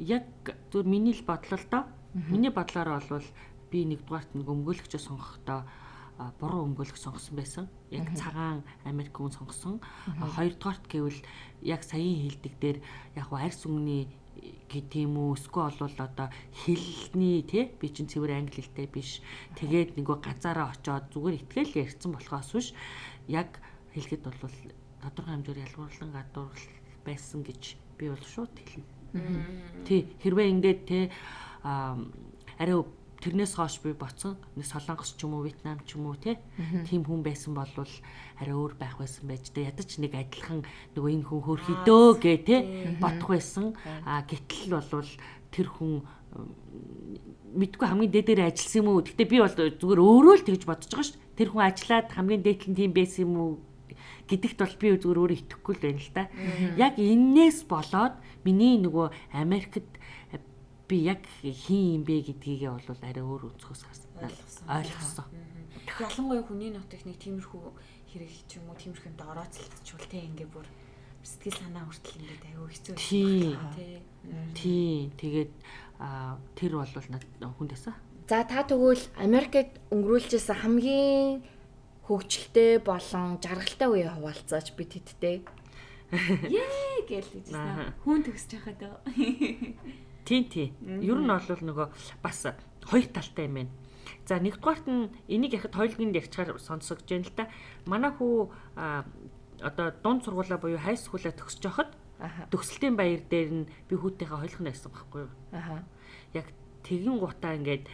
Яг зүгээр миний л бодлоо л доо. Миний бодлоор бол би нэгдүгээрт нэг өмгөөлөгчөө сонгохдоо буруу өмгөөлөх сонгосон байсан. Яг цагаан Америк хүн сонгосон. Хоёрдугаарт гэвэл яг саяын хэлдэг дээр яг арьс өнгөний тийм үү эсвэл бол одоо хэлний тий би чинь цэвэр англи хэлтэй биш. Тэгээд нөгөө газаараа очоод зүгээр итгээл ярьсан болохоос биш яг хэлэхэд бол тодорхой хэмжээгээр ялгуурлан гадуурл байсан гэж би бол шууд хэлнэ. Тий хэрвээ ингээд тий арай тэрнээс хойш би боцсон нэг Солонгос ч юм уу Вьетнам ч юм уу тийм хүн байсан бол арай өөр байх байсан байж та ядаж нэг адилхан нөгөө энэ хүн хөөрхийдөө гэ тэ бодох байсан. А гэтэл бол тэр хүн мэдгүй хамгийн дээдээр ажилласан юм уу? Гэтэ би бол зүгээр өөрөө л тэгж бодож байгаа шүү. Тэр хүн ажиллаад хамгийн дээд нь тийм байсан юм уу гэдэгт бол би зүгээр өөрөө итгэхгүй л байна л та. Яг эннээс болоод миний нөгөө Америкт би яг хин юм бэ гэдгийгээ бол арай өөр өнцгөөс ойлгосон. Ялангуяа хүний нутагт нэг тиймэрхүү хэрэг ч юм уу тиймэрхүү юмд орооцолтчвал те ингээ бүр сэтгэл санаа хүртэл ингээд аюу хэцүү тий. Тий. Тэгээд тэр бол над хүнд байсан. За та тэгвэл Америкт өнгөрүүлжсэн хамгийн хөгжилтэй болон жаргалтай үе хуваалцаач би тэдтэй. Ее гэж хэлжсэн. Хүн төгсөж байхад. Тийм тий. Ер нь бол нөгөө бас хоёр талтай юм байна. За нэгдүгээрт нь энийг яхад хоёуланг ярьчаар сонсогдож байна л та. Манай хүү одоо дунд сургуулаа буюу хай скуулаа төгсөж байхад төгсөлтийн баяр дээр нь би хүүтэйхээ хоёулах нь байсан байхгүй юу? Аха. Яг тэгэн гутаа ингээд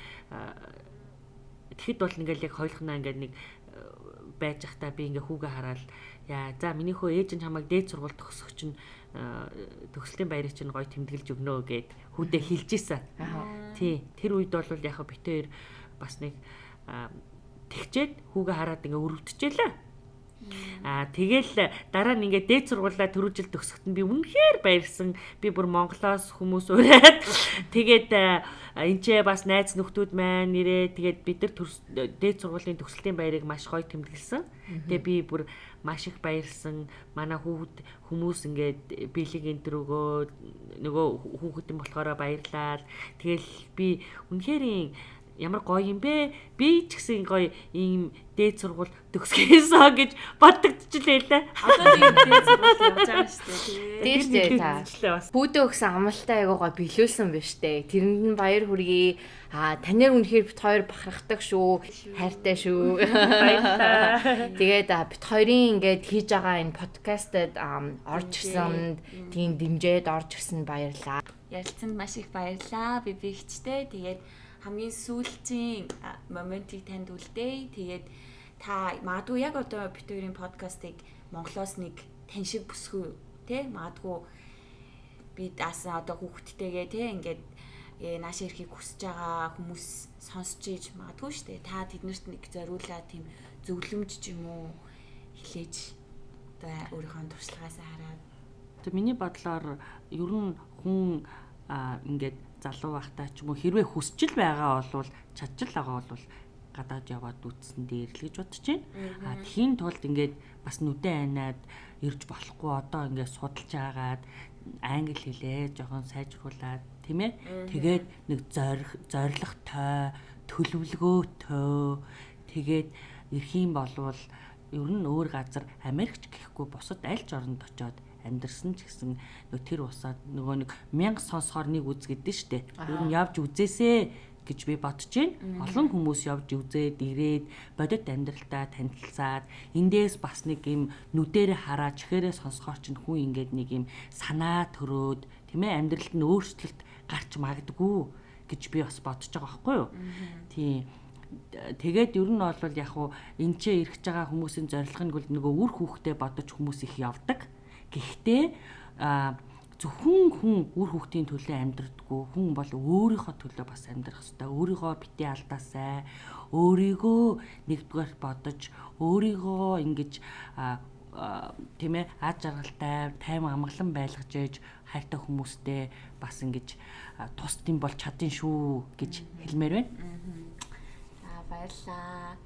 тэгэхэд бол ингээд яг хоёулахнаа ингээд нэг байж захтаа би ингээ хүүгээ хараад яа за миний хөө ээж нь чамайг дээд сургууль төгсөх чинь төгсөлтийн баярыг чинь гоё тэмдэглэж өгнө гэд хүүдээ хэлж исэн. Тий. Тэр үед бол яг бит хоёр бас нэг тэгчээд хүүгээ хараад ингээ өрөвдөжээлээ. Аа тэгэл дараа нь ингээд дээд сургуулаа түрүү жил төгсөхөд нь би үнэхээр баярлсан. Би бүр Монголоос хүмүүс ураад тэгээд энэ ч бас найз нөхдүүд маань нэрээ тэгээд бид нар дээд сургуулийн төгсөлтийн баярыг маш гоё тэмдэглэсэн. Тэгээ би бүр маш их баярлсан. Манай хүүхэд хүмүүс ингээд бэлэг энэ төр өгөө нөгөө хүүхэд нь болохоор баярлаад тэгэл би үнэхээр ямар гоё юм бэ? Би ч гэсэн гоё ийм дээд сургууль төгсгөөсөө гэж бодогдчихлээ лээ. Одоо тийм дээд сургууль явж байгаа шүү дээ. Тийм шүү дээ та. Бүүдээ өгсөн амлалтаа айгуугаа биелүүлсэн биш үү? Тэрэнд нь баяр хүргэе. Аа танаар үнэхээр бит хоёр бахархдаг шүү. Хайртай шүү. Баярлалаа. Тэгээд бит хоёрын ингээд хийж байгаа энэ подкастад орж ирсэнд тийм дэмжээд орж ирсэнд баярлалаа. Ярилцсанд маш их баярлалаа. Би бигчтэй. Тэгээд хамгийн сүүлчийн моментийг танд үлдээе. Тэгээд та магадгүй яг одоо бит хоёрын подкастыг Монголоос нэг тань шиг бүсгүй тий магадгүй би даасан одоо хүүхэдтэйгээ тий ингээд нааш ирэхийг хүсэж байгаа хүмүүс сонсч ийж магадгүй шүү дээ. Та тэднэрт нэг зориулаад тийм зөвлөмж ч юм уу хэлээж одоо өөрийнхөө туршлагаасаа хараад. Тэг миний бодлоор ер нь хүн ингээд залуу байхдаа ч юм уу хэрвээ хүсчил байгаа болвол чадчил байгаа бол гадаад яваад үтсэн дээр л гэж бодож байна. А тхийн тулд ингээд бас нүдэн айнаад ирж болохгүй одоо ингээд судалж агаад англи хэлээ жоохон сайжруулад тийм ээ. Тэгээд нэг зоригтой, төлөвлөгөөтэй тэгээд ирэх юм болвол ер нь өөр газар Америкч гэхгүй бусад аль ч оронд очиод амьдарсан ч гэсэн нөө тэр усаад нөгөө нэг 1000 сонсохоор нэг үз гэдэг нь штэ. Ер нь явж үзээсээ гэж би бодож байна. Олон хүмүүс явж үзээд ирээд бодит амьдралтаа танилцаад эндээс бас нэг юм нүдэрээ хараа чихээрээ сонсохоор чинь хүн ингээд нэг юм санаа төрөөд тийм ээ амьдралд нь өөрчлөлт гарч магадгүй гэж би бас бодож байгаа байхгүй юу? Тийм. Тэгээд ер нь бол яг хуу энэ ч ирэх байгаа хүмүүсийн зорилго нь нөгөө үр хүүхдээ бодож хүмүүс их явдаг. Гэхдээ зөвхөн хүн үр хүүхдийн төлөө амьдрдаггүй хүн бол өөрийнхөө төлөө бас амьдрах ёстой. Өөрийгөө битгий алдаасай. Өөрийгөө нэгдүгээр бодож, өөрийгөө ингэж тийм ээ, аз жаргалтай, тайван амгалан байлгаж ээж хайртай хүмүүстэй бас ингэж тусдсан бол чадын шүү гэж хэлмээр байна. За, баярлалаа.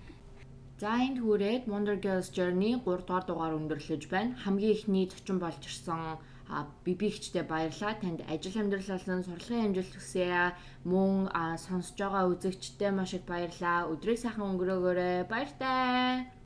За, энд хүрээд Wonder Girls Journey 3 дугаар дугаар өндөрлөж байна. Хамгийн эхний зочин болж ирсэн бибигчтэй баярлалаа. Танд ажил амьдрал болон сурлагын амжилт хүсье. Мөн сонсож байгаа үзэгчтэй маш их баярлалаа. Өдрийг сайхан өнгөрөөгөөрэй. Баяртай.